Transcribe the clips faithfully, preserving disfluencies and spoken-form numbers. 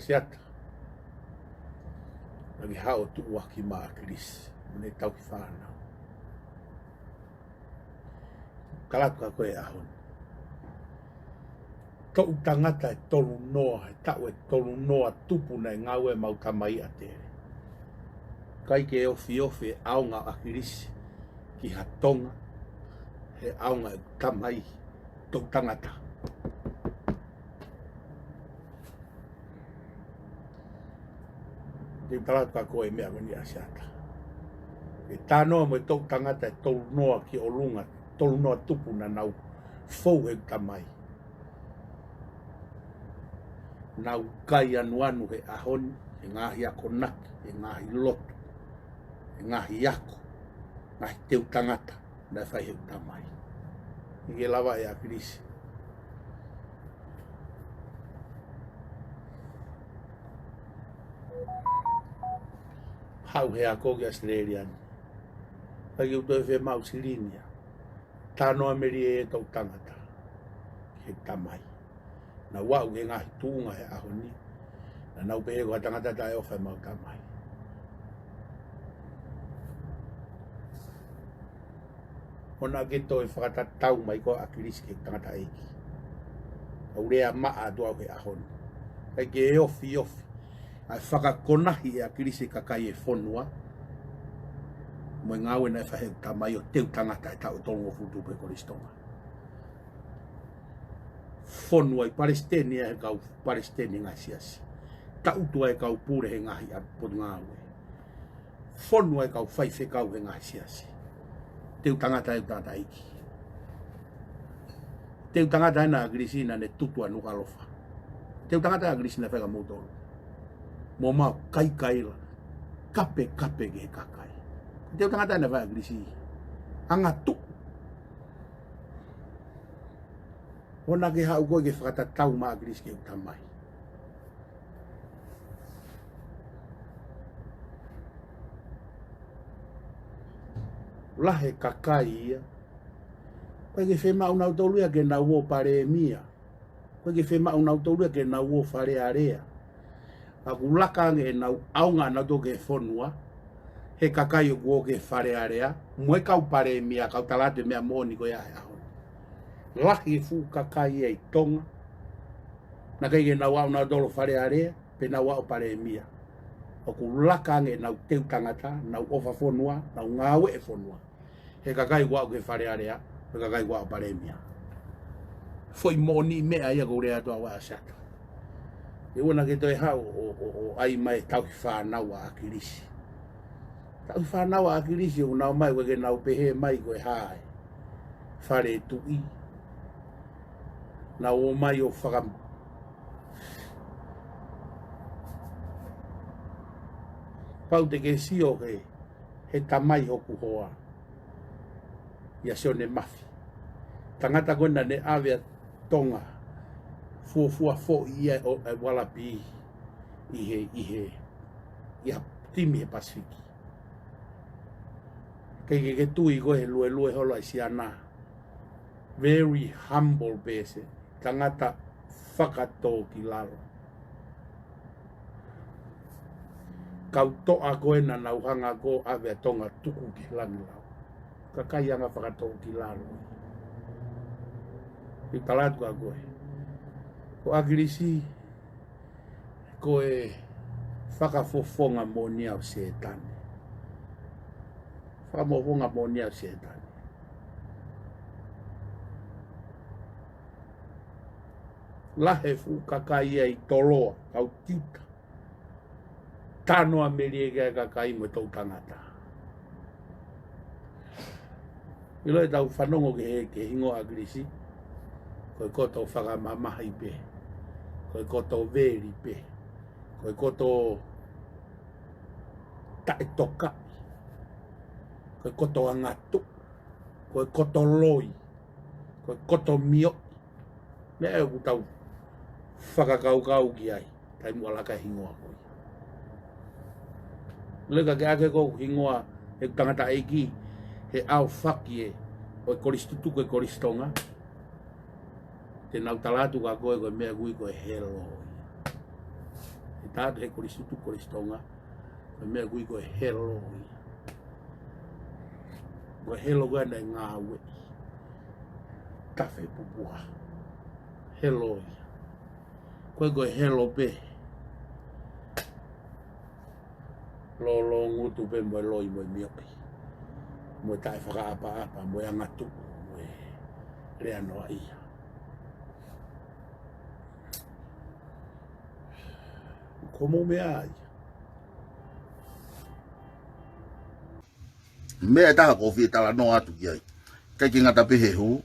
Siata. Naʻe haʻu ʻo tuʻuaki mai ʻa ʻAkilisi mo ʻene tauhi fānau. Tala atu kia koe he ʻaho ni. Toʻu tangata ʻe tolunoa, he taʻu ʻe tolunoa tupu naʻe ngāue ai ʻemau tamai ʻa Tele. ʻIkai ke ofiofi e ʻaonga ʻo ʻAkilisi ki ha Tonga, he ʻaonga ʻeku tamai, toʻu tangata. Te u tala atu kia koe e meʻa ko eni ʻa Siata. ʻE talanoa mo e toʻu tangata ʻe tolunoa ki ʻolunga, tolunoa tupu naʻa nau fou he tamai. Nau kai anuanu he ʻaho ni, he ngaahi akonaki, he ngaahi lotu, he ngaahi ako, ngaahi teu tangata naʻe fai he tamai. ʻIkai ke lava ʻe ʻAkilisi. Haʻu he ako ki ʻAositelēlia ni. ʻIkai ke u toe fiemaʻu silini ia. Talanoa melie e toʻu tangata he tamai. Naʻa nau aʻu ki he ngaahi tuʻunga he ʻaho ni. Naʻa nau pehē ko ha tangata taʻeʻofa ʻemau tamai. ʻOua naʻa ke toe fakatatau mai koe ʻAkilisi ki he tangataʻeiki. Kau lea maʻa atu au he ʻaho ni. ʻIkai ke ofiofi ʻa e fakakonahi ʻe ʻAkilisi e kakai e fonua mo e ngāue naʻe fai he tamai ʻo teu tangata he taʻu ʻe tolungofulu tupu he Kolisi Tonga. Fonu ai palesiteni ʻa e kau palesiteni he ngaahi siasi. Tangutu ai e kau pule he ngaahi ʻapi potungāue. Fonu ai e kau faifekau he ngaahi siasi. Teu tangata ʻa e tangataʻeiki. Teu tangata ʻena ʻa ʻAkilisi naʻa ne tutu ʻa Nukuʻalofa. Teu tangata ʻa ʻAkilisi naʻe fai kia moutolu. Mo mau kaikaila, kapekape ki he kakai. Teu tangata ʻena ʻa ʻAkilisi. Angatuʻu. ʻOua naʻa ke haʻu koe ke fakatatau mai ʻAkilisi ki he tamai. Lahi e kakai ia. ʻIkai ke fiemaʻu nautolu ia ke nau ō palēmia. ʻIkai ke fiemaʻu nautolu ia ke nau ō Fale Alea. ʻOku laka ange ʻenau ʻaonga ʻanautolu ki he fonua, he kakai ʻoku ō ki he Fale Alea, mo e kau palēmia, kau tala atu e meʻa moʻoni ko ia he ʻaho ni. Lahi e fuʻu kakai ia ʻi Tonga, naʻe ʻikai ke nau aʻu nautolu Fale Alea, pe nau aʻu palēmia. ʻOku laka ange ʻenau teu tangata, nau ʻofa fonua, nau ngāue e fonua. He kakai ʻoku aʻu ki he Fale Alea, he kakai ʻoku aʻu palēmia. Foʻi moʻoni meʻa ia ʻoku ou lea atu au ʻa Siata. ʻE ʻoua naʻa ke toe haʻu ʻo, ʻo, ʻo, ʻo ʻai mai e tauhi fānau ʻa ʻAkilisi. Tauhi fānau ʻa ʻAkilisi ʻoku nau ō mai ʻoku ʻikai ke nau pehē mai ko e hā e fale tuʻi. Nau ō mai ʻo faka-, pau te ke sio he he tamai hoku hoa, ʻia Sione Mafi. Tangata ko ena naʻa ne ʻave ʻa Tonga, fuofua foʻi ia ʻo e Wallaby ʻi he, ʻi he, ʻi ha timi he Pasifiki. ʻIkai ke ke tui koe he luelue holo ʻa e siana. Very humble person. Tangata fakatōkilalo. Kau toʻa ko ena naʻa nau hanga ʻo ʻave ʻa Tonga tuku ki Langilau. Kakai anga fakatōkilalo. ʻI tala atu kia koe. Ko ʻAkilisi, ko e fakafofonga moʻoni ia ʻo Sētane. Fakafofonga moʻoni ia ʻo Sētane. Lahi e fuʻu kakai ia ʻi Toloa, kau tiuta. Talanoa melie ki ai e kakai mo e toʻu tangata. ʻIlo ʻetau fanongo ki he, ki he hingoa ʻAkilisi, ko e koto fakamamahi pē, ko e koto veli pē, ko e koto taʻetokaʻi, ko e koto angatuʻu, ko e koto loi, ko e koto mioʻi. Meʻa ʻoku tau fakakaukau ki ai, taimi ʻoku laka e hingoa ko ia. Leka ke ake ko e hingoa e tangataʻeiki he ʻaofaki ʻo e Kolisi Tutuku e Kolisi Tonga. Te nau tala atu kia koe ko e meʻa ʻoku ui ko e helo ia. Taʻata he Kolisi Tuʻi Kolisi Tonga, ko e meʻa ʻoku ui ko e helo ia. Ko e helo ko ē naʻe ngāueʻi. Tafe pupuha. Helo ia. Ko e ko e helo pē. Lōlō ngutu pē mo e loi mo e mioki. Mo e taʻefakaʻapaʻapa, mo e angatuʻu, mo e lea noaʻia. Ko hoʻomou meʻa ia. Meʻa ʻe taha ʻoku ou fie talanoa atu ki ai. ʻIkai ke ngata pē he hū,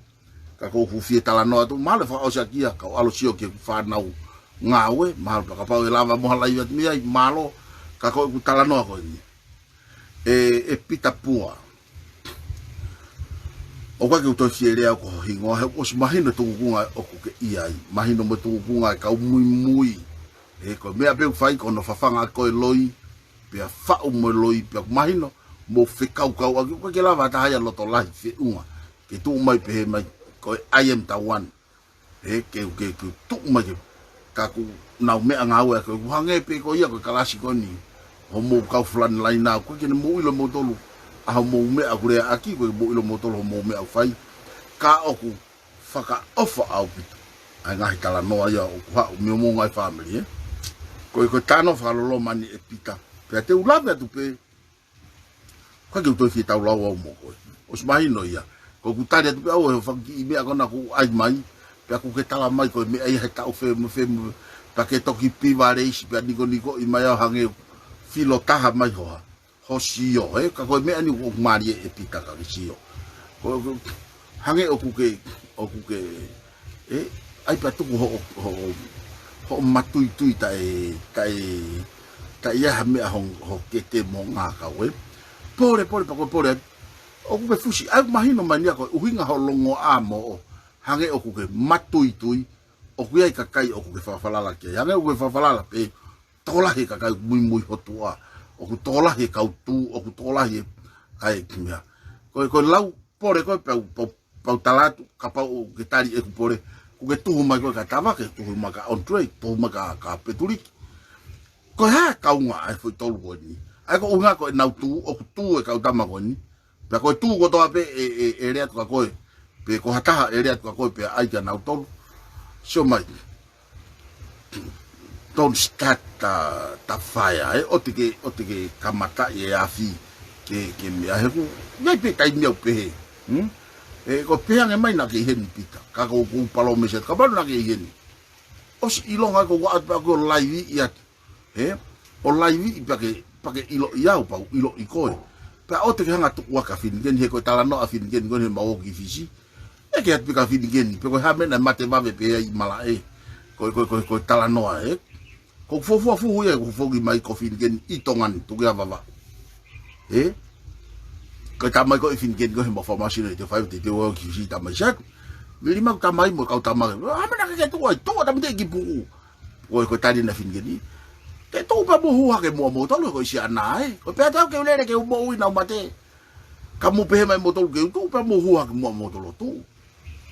ka ʻoku ou fuʻu fie talanoa atu, mahalo ʻe fakaʻosi ʻaki ia, kau ʻalu ʻo sio ki he fānau ngāue, mahalo pea kapau ʻe lava mo ha laivi atu mei ai, mālō, ka ko ʻeku talanoa ko eni. ʻE, ʻe Pita Pua. ʻOku ʻikai ke u toe fie lea ko ho hingoa, he ʻosi mahino e tūkunga ʻoku ke ʻi ai. Mahino mo e tūkunga e kau muimui. He ko e meʻa pē ʻoku fai ko hono fafanga ko e loi, pea faʻu mo e loi, pea ʻoku mahino, mou fekaukauʻaki, ʻoku ʻikai ke lava ha taha ia loto lahi feʻunga. Ke tuʻu mai pehē mai, ko e I am the one. He ke, ke, ke tuʻu mai ke, ka ʻoku nau meʻangāue ʻaki, ʻoku hangē pē ko ia ko e kalasi ko eni. Hoʻomou kau frontline, ʻoku ʻikai ke ne mou ʻilo moutolu. ʻA hoʻomou meʻa ʻoku lea ʻaki, ʻoku ʻikai ke mou ʻilo moutolu hoʻomou meʻa ʻoku fai. Ka ʻoku fakaʻofa ʻaupito. ʻA e ngaahi talanoa ia ʻoku haʻu mei homou ngaahi fāmili, ē. Ko e, ko e talanoa fakaloloma eni ʻe Pita. Pea te u lave atu pē, ʻikai ke u toe fie taulau au mo koe. ʻOsi mahino ia. Ko ʻeku tali atu pē au he fanga kiʻi meʻa ko ena ʻoku ʻai mai. Pea ʻoku ke tala mai ko e meʻa ia he taʻu fē mo fē mo, pea ke toki piva leisi, pea nikonikoʻi mai au hangē filo taha mai hoʻo, hoʻo sio, ē? Ka ko e meʻa ni ʻoku mālie ʻe Pita ka ke sio. Ko, ko, hangē ʻoku ke, ʻoku ke, ē, ʻai pea tuku hoʻo, hoʻo, hoʻo matuitui taʻe, taʻe, taʻe ʻi ai ha meʻa ho, ho kete mo ngākau, ē. Pole, pole, pea ko e pole, ʻoku ke fusi, ʻai mahino mai eni ia ko e ʻuhinga hoʻo longoaʻa moʻo, hangē ʻoku ke matuitui, ʻoku ʻi ai e kakai ʻoku ke fakafalala ki ai, hangē ʻoku ke fakafalala pē, tokolahi e kakai muimui ho tuʻa, ʻoku tokolahi e kau tū, ʻoku tokolahi e, ʻai ki meʻa. Ko e, ko e lau pole ko e pau, pau, pau tala atu, kapau ʻoku ke tali ʻeku pole, ʻoku ke tuhu mai ko e ka Tava, ke tuhu mai ka Andre, tuhu mai ka, ka Petuliki. Ko e hā e kaunga ʻa e foʻi tolu ko eni. ʻA ia ko e ʻuhinga ko ʻenau tū, ʻoku tū e kau tama ko eni. Pea ko e tū kotoa pē ʻe, ʻe, ʻe lea atu kia koe. Pe ko ha taha ʻe lea atu kia koe, pea ʻai kia nautolu. Sio mai. Don't start the, the fire, ē, ʻoua te ke, ʻoua te ke kamataʻi e afi, ke, ke meʻa he ʻoku, ʻi ai pē taimi ʻoku pehē, hmm? Ē, ko e pehē ange mai naʻa ke ʻi heni Pita, ka ko, ko e palōmesi atu, kapau naʻa ke ʻi heni. ʻOsi ʻilonga ko e ʻoatu pē ʻoku ke laivi atu. Ē? ʻO laivi pea ke, pea ke ʻiloʻi au pea u ʻiloʻi koe. Pea ʻoua te ke hanga ʻo tuku ʻa Finikeni, he ko e talanoa ʻa Finikeni, ko eni he mau ō ki Fisi. ʻEke atu pē kia Finikeni, pe ko e hā e meʻa naʻe mate vave pē ai ʻi malaʻe. Ko e, ko e, ko e, ko e talanoa, ē? Ko e fuofua fuhu ia, ko e foki mai ko Finikeni ʻi Tonga ni, tuku ia Vavaʻu. Ē? Ko e tamai ko ē ʻa Finikeni, ko e he mau fakamasino ʻi he faiva te te ō ki Fisi tamai siat. Vili mau tamai mo e kau tamai. Hā e meʻa naʻa ke tuku ai, tuku ʻa Tamateʻi ki Puʻu. Ko e, ko e tali ʻa Finikeni. Ke tuʻu pē mo hū hake muʻa moutolu, ko e siana, ē. Ko e pea tau ke u lele ke u moʻui naʻa u mate. Ka mou pehē mai moutolu ke u tuʻu pē mo hū hake muʻa moutolu ʻo tuʻu.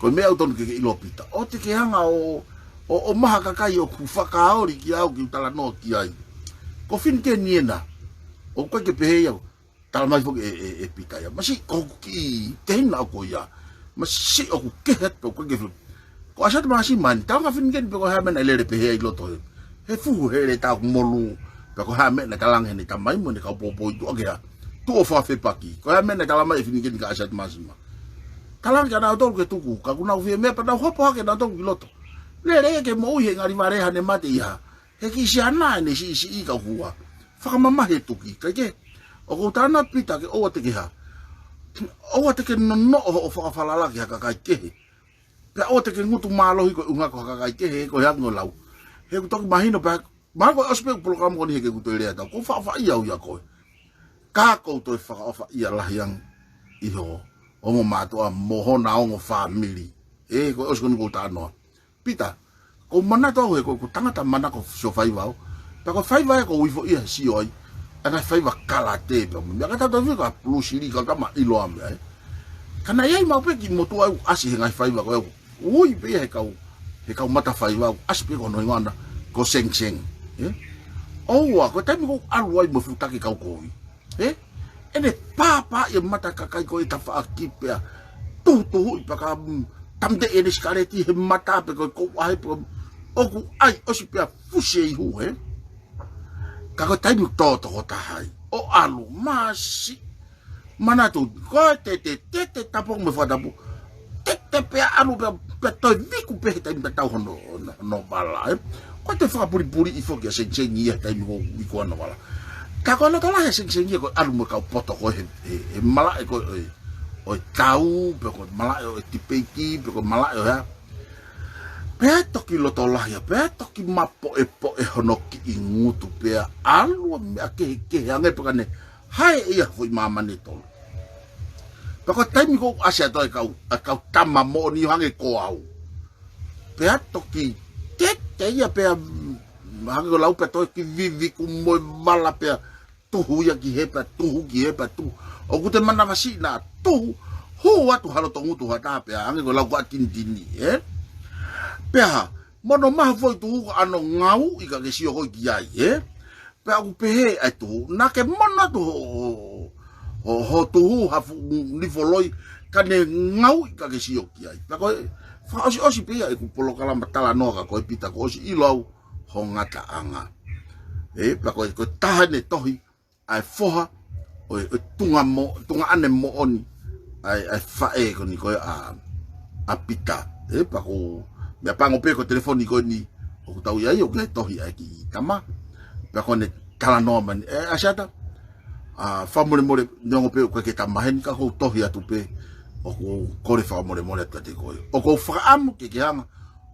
Ko e meʻa ʻoku totonu ke ke ʻilo Pita. ʻOua te ke hanga ʻo, ʻo, ʻo maha kakai ʻoku fakaoli kia au ke u talanoa ki ai. Ko Finikeni ena. ʻOku ʻikai ke pehē ia. Tala mai foki ʻe, ʻe, ʻe Pita ia. Masiʻi ko hoku kiʻi tehina ʻoku ia. Masiʻi ʻoku kehe atu ʻoku ʻikai ke fo-, ko Asiata Māsima ni, tala ange ʻa Finikeni pe ko e hā e meʻa naʻe lele pehē ai ʻi loto he. He fuhu he lele tā ʻoku molu, pe ko e hā e meʻa naʻe tala ange heʻene tamai mo ʻene kau pōpoaki tuʻa ke hā. Tuʻu ʻo fakafepaki. Ko e hā e meʻa naʻe tala mai ʻe Finikeni kia Asiata Māsima. Tala ange kia nautolu ke tuku, ka ʻoku nau fie meʻa pea nau hopo hake nautolu ki loto. Lele ke moʻui he ngali vale haʻane mate ia. He kiʻi siana ʻene siʻisiʻi ka hua. Fakamamahi e tuki, kae kehe. ʻOku ou talanoa Pita ke ʻoua te ke hā. ʻOua te ke nonoʻo hoʻo fakafalala ki ha kakai kehe. Pea ʻoua te ke ngutu mālohi ko e ʻuhinga ko ha kakai kehe, ko e hā hoʻo lau. He ʻoku toki mahino pē, mahalo ko e ʻosi pē ʻeku polokalama ko eni he ʻikai ke u toe lea atu. ʻOku ou fakaʻofaʻia au ia koe. Ka ʻoku ou toe fakaʻofaʻia lahi ange ʻi ho ongo mātuʻa mo hona ongo fāmili. Ē, ko e ʻosi ko eni ʻoku ou talanoa. Pita, ʻoku ou manatu au he ko, ko e tangata manako sio faiva au. Pea ko e faiva ē ʻoku ou ifo ia he sio ai. ʻA e ngaahi faiva kalate pea mo e meʻa ka tau tau fika Bruce Lee kau tama ʻiloa meʻa ē. Ka naʻe ʻi ai maʻu pē kiʻi motuʻa ʻoku ʻasi he ngaahi faiva ko ē. Ui pē ia he kau, he kau mata faiva ʻoku ʻasi pē ko hono hingoa na ko Seng Seng. Ē? ʻOua, ko e taimi ʻoku ou ʻalu ai mo e fuʻu taki kau kovi, ē? ʻEne pāpā ʻi he mata kakai ko e tafaʻaki pea tuhutuhuʻi pea ka, mm, tāmateʻi ʻene sikaleti he mata pe ko e kouʻahe pe ko e, ʻoku ʻai ʻosi pea fusi e ihu, ē? Ka ko e taimi ʻoku tō tokotaha ai ʻo ʻalu, masiʻi manatu, ko e te, te, te, te tapu mo e fakatapu. Te, te pea ʻalu pea, pea toe viku pē he taimi pea tau hono, hono, hono vala, ē. Ko e te fakapulipuli ʻi foki ʻa Sengisengi ia he taimi ko e viku hono vala. Ka ko e loto lahi ʻa Sengisengi ia ko e ʻalu mo e kau poto ko e he, he, he malaʻe ko e, ʻo e tau, pe ko e malaʻe ʻo e tipeiti, pe ko e malaʻe ʻo e hā. Pea toki loto lahi ia, pea toki mapoʻepoʻe hono kiʻi ngutu pea ʻalu ʻa meʻa kehekehe ange pea ka ne hae ia foʻi māmani ʻe tolu. Pea ko e taimi ko ē ʻoku ʻasi atu ai e kau, ʻa e kau tama moʻoni ʻo hangē ko au. Pea toki tete ia pea, mm, hangē ko e lau pea toki viviku mo e vala pea tuhu ia ki hē pea tuhu ki hē pea tuhu. ʻOku te manavasiʻi naʻa tuhu, hū atu ha loto ngutu ha taha pea hangē ko e lau ko ē ʻa Tinitini, ē? Pea hā, mono maha foʻi tuhu ka ʻano ngāueʻi ka ke sio ko ē ki ai, ē? Pea ʻoku pehē ʻa e tuhu, naʻa ke mono atu ho, ho, ho, ho tuhu ha fuʻu nifoloi ka ne ngāueʻi ka ke sio ki ai. Pea ko e fakaʻosiʻosi pē ia ʻeku polokalama talanoa ka ko e Pita kuo ʻosi ʻilo au ho ngataʻanga. Ē, pea ko e, ko e taha ʻene tohi, ʻa e foha ʻo e, ʻo e tunga mo, tungaʻane moʻoni ʻa e, ʻa e faʻē ko eni ko ē ʻa, ʻa Pita. Ē, pea ko e meʻapango pē ko e telefoni ko eni ʻoku tau ʻi ai, ʻoku ʻi ai e tohi ʻa e kiʻi tama. Pea ko ʻene talanoa mai eni, ē, ʻAsiata, ʻa, fakamolemole, neongo pē ʻoku ʻikai ke ta maheni ka ʻoku ou tohi atu pē, ʻoku ou kole fakamolemole atu kiate koe. ʻOku ou fakaʻamu ke ke hanga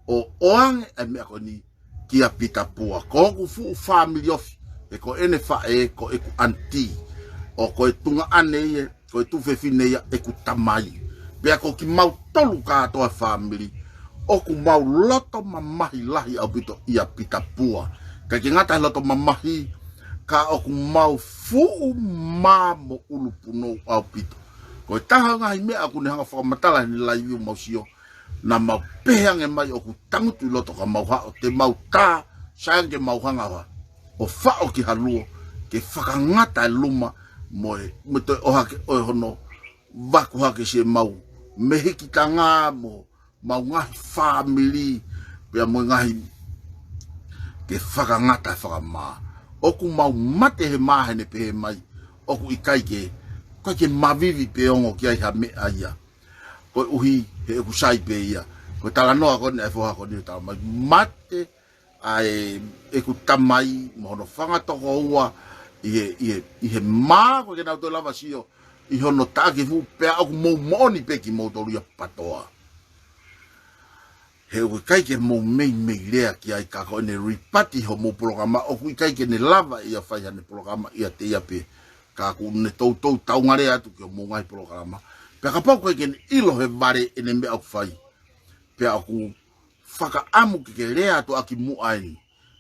ʻo ʻoange ʻa e meʻa ko eni kia Pita Pua. Ko hoku fuʻu fāmili ofi, ē, ko ʻene faʻē, ko ʻeku ʻanitī. ʻO ko e tungaʻane ia, ko e tuofefine ia ʻeku tamai. Pea ko kimautolu kātoa fāmili, ʻoku mau loto mamahi lahi ʻaupito ʻia Pita Pua. ʻIkai ke ngata he loto mamahi, ka ʻoku mau fuʻu mā mo ʻulupunou ʻaupito. Ko e taha e ngaahi meʻa ʻoku ne hanga fakamatala heʻene laivi ʻoku mau sio, naʻa mau pehē ange mai ʻoku tangutu ʻi loto ka mau haʻu, te mau tā, sai ange ke mau hanga ʻo hā, ʻo faʻo ki ha luo, ke fakangata e luma mo e, mo e toe ʻohake ʻo e hono vaku hake siʻemau mehikitanga mo ʻemau ngaahi fāmili, pea mo e ngaahi ke fakangata e fakamā. ʻOku mau mate he mā heʻene pehē mai ʻoku ʻikai ke, ʻikai ke mavivi pe ongo ki ai ha meʻa ia. Koeʻuhi he ʻoku sai pē ia. Ko e talanoa ko eni ʻa e foha ko eni ʻo talamai mate ʻa e, ʻeku tamai mo hono fanga tokoua ʻi he, ʻi he, ʻi he mā ko ē ke nau toe lava sio ʻi hono taʻaki fuʻu pea ʻoku mou moʻoni pē kimoutolu ia PATOA. He ʻoku ʻikai ke mou meimei lea ki ai ka ko ʻene ripati hoʻomou polokalama ʻoku ʻikai ke ne lava ia fai haʻane polokalama ʻiate ia pē. Ka ʻoku ne toutou taungalea atu ki hoʻomou ngaahi polokalama. Pea kapau ʻoku ʻikai ke ne ʻilo he vale ʻene meʻa ʻoku fai. Pea ʻoku fakaʻamu ke ke lea atu ʻaki muʻa eni.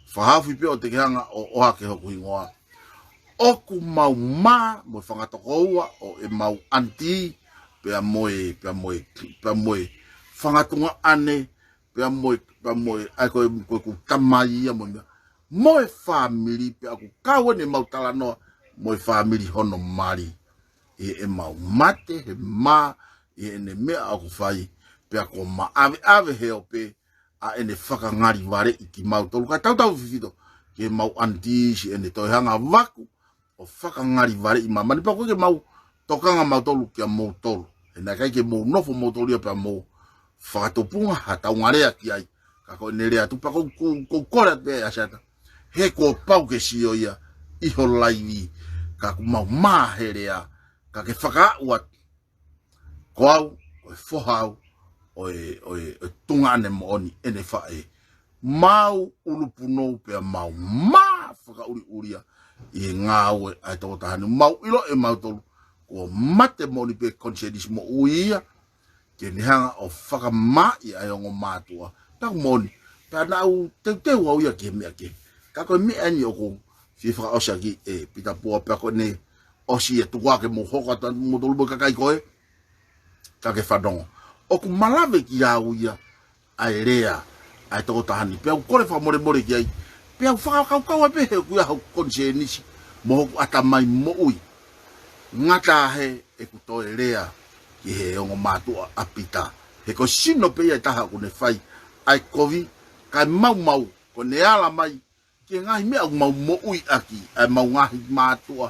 Fakahaofi pē ʻo te ke hanga ʻo ʻohake hoku hingoa. ʻOku mau mā mo e fanga tokoua ʻo ʻemau ʻanitī, pea mo e, pea mo e, pea mo e fanga tungaʻane, pea mo e, pea mo e, ʻa e ko e, ko e ʻeku tamai ia mo e meʻa. Mo e fāmili, pea ʻoku kau eni ʻemau talanoa mo e fāmili hono mali. ʻI heʻemau mate he mā ʻi heʻene meʻa ʻoku fai, pea kuo ma ʻaveʻave he ope ʻa ʻene fakangalivaleʻi kimautolu. Ka tautautefito ki heʻemau ʻanitī siʻene toe hanga vaku ʻo fakangalivaleʻi māmani pea ʻoku ʻikai ke mau tokanga mautolu kia moutolu. He naʻe ʻikai ke mou nofo moutolu ia pea mou fakatupunga ha taungalea ki ai. Ka ko ʻene lea atu pea ʻoku ou, ʻoku ou kole atu pē ʻAsiata. He kuo pau ke sio ia ʻi ho laivi. Ka ʻoku mau mā he lea. Ka ke fakaaʻu atu. Ko au, ko e foha au ʻo e, ʻo e, ʻo e tungaʻane moʻoni ʻene faʻē. Mau ʻulupunou pea mau mā fakaʻuliʻulia ʻi he ngāue ʻa e tokotaha ni. Mau ʻilo ʻe mautolu kuo mate moʻoni pē konisēnisi moʻui ia ke ne hanga ʻo fakamāʻi ʻa e ongo mātuʻa. Pea ʻoku moʻoni, pea naʻa ku teuteu au ia ki he meʻa kehe. Ka ko e meʻa eni ʻoku ou fie fakaʻosi ʻaki ʻe Pita Pua pea ko ʻene ʻosi ia tuku ā ke mou hoko atu moutolu mo e kakai ko ē. Ka ke fanongo. ʻOku malave kiate au ia ʻa e lea ʻa e tokotaha ni. Pea ʻoku ou kole fakamolemole ki ai. Pea u fakakaukau ai pē he ʻoku ʻi ai hoku konisēnisi mo hoku ʻatamai moʻui. Ngata he ʻeku toe lea ki he ongo mātuʻa ʻa Pita. He ko e sino pē ia ʻe taha ʻoku ne fai ʻa e kovi, kae maumau, ko ʻene ala mai ki he ngaahi meʻa ʻoku mau moʻui ʻaki, ʻa e mau ngaahi mātuʻa,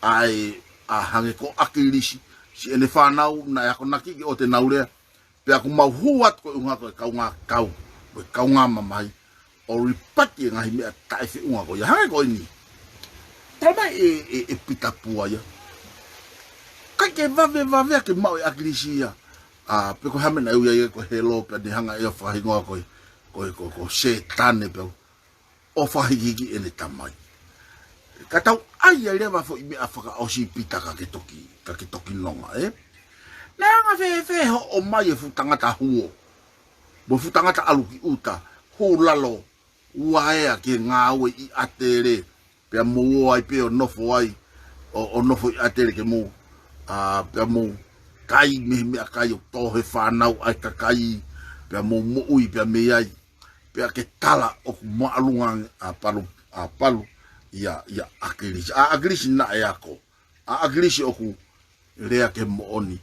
ʻa e, ʻa hangē ko ʻAkilisi, siʻene fānau naʻe akonaki ki ʻote nau lea, pea ʻoku mau hū atu ko e ʻuhinga ko e kaungā kau, ko e kaungā mamahi, ʻo ripati e ngaahi meʻa taʻefeʻunga ko ia. Hangē ko eni. Tala mai ʻe, ʻe, ʻe Pita Pua ia. ʻIkai ke vave, vave ke maʻu ʻe ʻAkilisi ia. ʻA, pe ko e hā e meʻa naʻe ui ai ko Helo pea ne hanga ʻe ia ʻo fakahingoa ko e, ko e, ko, ko Sētane pea ʻo fakahikihiki ʻene tamai. Ka tau ʻai ai leva foʻi meʻa fakaʻosi Pita ka ke toki, ka ke toki nonga, ē? Naʻe anga fēfē hoʻo ʻomai e fuʻu tangata huo, mo e fuʻu tangata ʻalu ki ʻuta, hū lalo uaea ki he ngāue ʻi ʻAtele, pea mou ō ai pē ʻo nofo ai, ʻo, ʻo nofo ʻi ʻAtele ke mou, ʻa, pea mou kai mei he meʻakai ʻo tō he fānau ʻa e kakai, pea mou moʻui pea mei ai, pea ke tala ʻoku māʻolunga ange ʻa Palu, ʻa Palu, ʻia, ʻia ʻAkilisi. ʻA ʻAkilisi naʻe ako. ʻA ʻAkilisi ʻoku lea ke moʻoni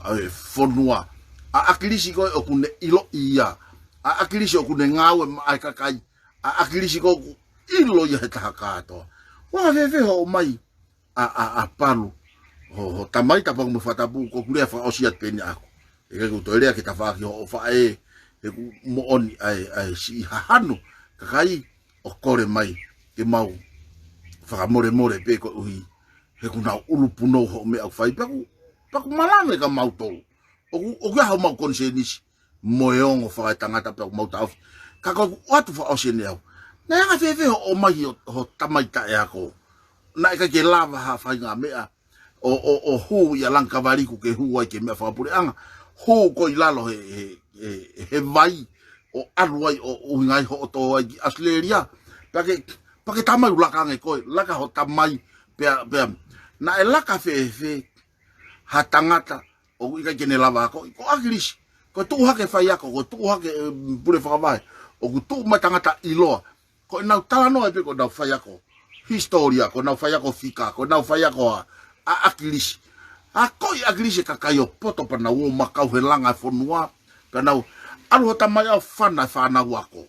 ʻa e fonua. ʻA ʻAkilisi ko ē ʻoku ne ʻiloʻi ia. ʻA ʻAkilisi ʻoku ne ngāue maʻa e kakai. ʻA ʻAkilisi ko ē ʻoku ʻilo ia he taha kātoa. Ua fēfē hoʻo ʻomai ʻa, ʻa, ʻa Palu ho, ho tamai, tapu mo e fakatapu, ko ʻeku lea fakaʻosi atu pē eni ʻaʻaku. ʻIkai ke u toe lea ke tafaʻaki hoʻo faʻē, he ʻoku moʻoni ʻa e, ʻa e siʻi hahanu kakai ʻo kole mai ke mau fakamolemole pē koeʻuhi he ʻoku nau ʻulupunou hoʻo meʻa ʻoku fai, pea ʻoku, pea ʻoku malanga ka mau tolu. ʻOku, ʻoku ʻi ai homau konisēnisi mo e ongo fakaetangata pea ʻoku mau taʻofi. Ka ko ʻeku ʻoatu fakaʻosi eni ʻaʻaku. Naʻe anga fēfē hoʻo ʻomai ho, ho tamai taʻeako? Naʻe ʻikai ke lava ha faʻahinga meʻa ʻo, ʻo, ʻo hū ʻia Langakavaliku ke hū ai ki he meʻa fakapuleʻanga. Hū ko ē ʻi lalo he, he, he, he vai ʻo ʻalu ai ʻo ʻuhinga ai hoʻo tō ai ki ʻAositelēlia. Pea ke, pea ke tamai ʻuluaki ange koe, laka ho tamai, pea, pea. Naʻe laka fēfē ha tangata ʻoku ʻikai ke ne lava ako, ko ʻAkilisi. Ko e tuʻu hake faiako, ko e tuʻu hake, ē, pule fakavahe. ʻOku tuʻu mai tangata ʻiloa. Ko ʻenau talanoa pē ko ʻenau faiako hisitōlia, ko ʻenau faiako fika, ko ʻenau faiako ʻa, ʻa ʻAkilisi. ʻA ko ē ʻAkilisi e kakai ʻo poto pea nau ō makau he langa e fonua, pea nau ʻalu ho tamai ʻo fana e fānau ako.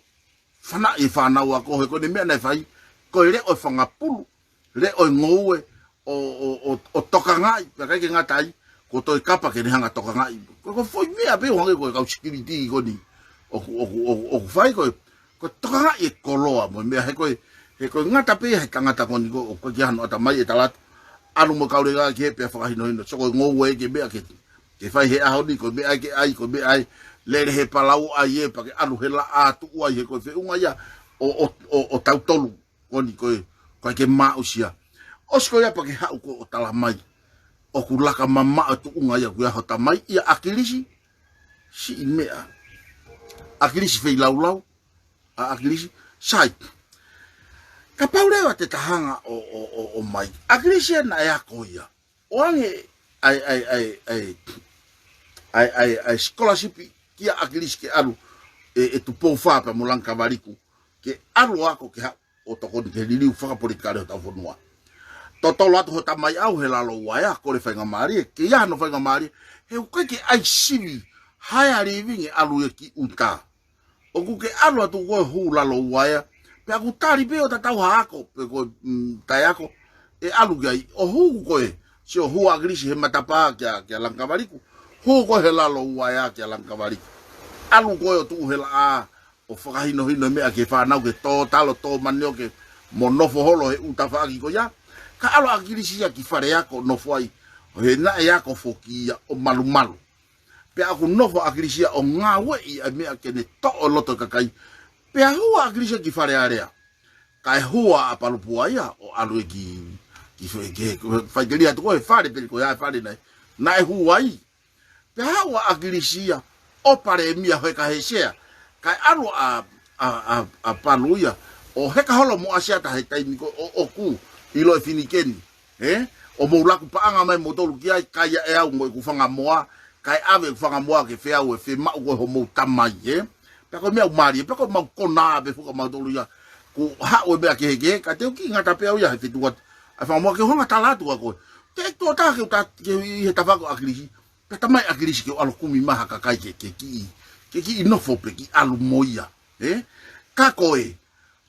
Fana e fānau ako he ko ʻene meʻa naʻe fai, ko e leʻo e fanga pulu, leʻo e ngoue, ʻo, ʻo, ʻo, ʻo tokangaʻi, pea ʻikai ke ngata ai, ko e toe kapa ke ne hanga tokangaʻi. Ko, ko e foʻi meʻa pē ʻo hangē ko e kau sikiliti ko eni. ʻOku, ʻoku, ʻoku, ʻoku fai ko e, ko e tokangaʻi e koloa mo e meʻa he ko e, he ko e ngata pē he tangata ko eni ko, ʻoku ʻikai ke ʻi ai hano ʻatamai e talatu. ʻAlu mo e kau lea ki he pea fakahinohino. So ko e ngoue ke meʻa ke, ke fai he ʻaho ni, ko e meʻa ke ʻai, ko e meʻa ʻe lele he palau ʻai ē, pea ke ʻalu he laʻā tuʻu ai he ko e feʻunga ia ʻo, ʻo, ʻo, ʻo tautolu. Ko eni ko e, ko e ke maʻusia. ʻOsi ko ia pea ke haʻu ko ē ʻo tala mai. ʻOku laka mamaʻo e tuʻunga ia ʻoku ʻi ai ho tamai ʻia ʻAkilisi. Siʻi meʻa. ʻAkilisi feilaulau. ʻA ʻAkilisi. Sai. Kapau leva te ta hanga ʻo, ʻo, ʻo, ʻo ʻomai. ʻAkilisi ē naʻe ako ia. ʻOange ʻa e, ʻa e, ʻa e, ʻa e, ʻa e, ʻa e, ʻa e scholarship kia ʻAkilisi ke ʻalu ʻe, ʻe Tupou Fā pea mo Langakavaliku. Ke ʻalu ako ke haʻu ʻo tokoni ki he liliu fakapolitikale ʻo hotau fonua. Totolo atu ho tamai ʻau he lalo uaea, kole faingamālie, ke ʻi ai hano faingamālie, he ʻoku ʻikai ke ʻai sivi, higher living ʻe ʻalu ia ki ʻuta. ʻOku ke ʻalu atu ko e hū lalo uaea, pea ʻoku tali pē ʻo tatau ha ako, pe ko e, mm, taʻeako, ʻe ʻalu ki ai, ʻo hū ko ē, sio hū ʻa ʻAkilisi he matapā kia, kia Langakavaliku, hū ko ē he lalo uaea kia Langakavaliku. ʻAlu ko ē ʻo tuʻu he laʻā, ʻo fakahinohino e meʻa ki he fānau ke tō talo tō manioke mo nofo holo he ʻū tafaʻaki ko ia. Ka ʻalu ʻa ʻAkilisi ia ki fale ako nofo ai, ʻo he naʻe ako foki ia ʻo malumalu. Pea ʻoku nofo ʻa ʻAkilisi ia ʻo ngāueʻi ʻa e meʻa ke ne toʻo loto e kakai. Pea hū ʻa ʻAkilisi ia ki Fale Alea. Kae hū ʻa Palu Pua ia ʻo ʻalu ē ki, ki fe-, ki he, faikelia tuku he fale peli ko ia e fale naʻe, naʻe hū ai. Pea haʻu ʻa ʻAkilisi ia ʻo palēmia he ka he sea. Kae ʻalu ʻa, ʻa, ʻa, ʻa Palu ia ʻo heka holo mo ʻAsiata he taimi ko ē ʻoku ʻilo e finikeni. Ē? ʻO mou laku paʻanga mai moutolu ki ai, kai ʻe au mo ʻeku fanga moa, kae ʻave ʻeku fanga moa ke feau e fiemaʻu ko ē homou tamai, ē? Pea ko e meʻa ʻoku mālie, pea ko e mau konā pē fuka mautolu ia. Ko haʻu e meʻa kehekehe, ka te u kiʻi ngata pē au ia he fetuʻu atu. ʻA e fakamoa ke u hanga tala atu kia koe. Te u toʻo taha ke u ta, ke u ʻi he tafaʻaki ʻo ʻAkilisi. Pea talamai ʻe ʻAkilisi ke u ʻalu ʻo kumi mai ha kakai ke, ke kiʻi, ke kiʻi nofo pē kiʻi ʻalu mo ia. Ē? Ka ko ē,